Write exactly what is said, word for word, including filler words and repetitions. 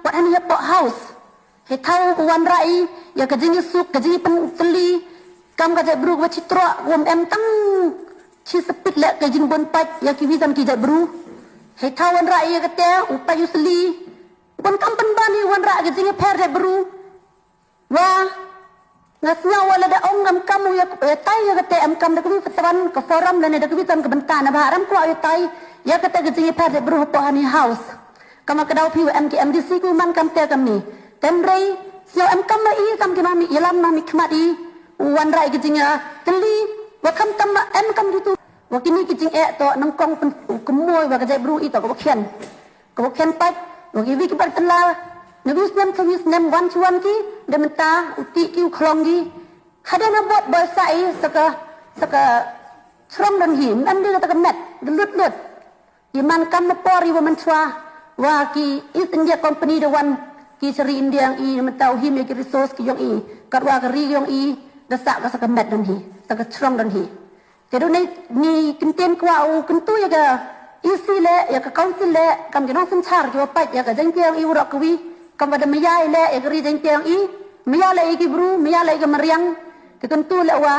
Wat hani hapoh House. Hei thaw u wanrah i ya ka jingyasuk, ka jingpyntylli kam ka jaitbru wa chitroh, wa em tang chi spit leh ka jingbun pait ya kiwi san ki jaitbru. Hei thaw wanrah i ya kate u pait u sli. Bun kam pynban i wanrah ka jingyaphær jaitbru. Wa nga sngew wa lada ong em kam u ya, ya tai ya kate, em kam da kawi ka twan ka forum lane da kawi twan ka bynta, na bha ram kwah ya tai ya kate ka jingyaphær jaitbru hapoh hani House. Kam wa ka daw phi wa em ki M D C ki u man kamte kamni. Tæ ym rei, sngew em kam wa i kam ki nongmihkhmat i u wanrah i ka jingyatylli, wa khamtam wa em kam kitu. Wa kini ki jingeh toh nyngkong pyn-, u kynmoo wa ka jaitbru i toh ka wa khian. Ka wa khian pait, wa kiwi ki bar tylla, na wi snem, sa wi snem, wan chi wan ki, da mynta u tih ki u khlong ki. Hadien ha bot boi sa i sa ka, sa ka chrong don hi, ym em de sa ka met, da lut lut. I man kam na por i wa mynchwa, wa ki East India Company da wan ki cha ri India yong i, da mynta u him ya ki resource ki yong i, katwa ka ri yong i da sah ka sa ka met don hi, sa ka chrong don hi. Te du nei, ni kyntien kwah u kyntu ya ka E C leh, ya ka council leh, kam ki nongsynchar ki wa pait ya ka Jaiñtia yong i waroh kawi, kam wa da maya i leh ya ka ri Jaiñtia yong i, maya leh ya ki bru, maya leh ya ka mariang, te kyntu leh wa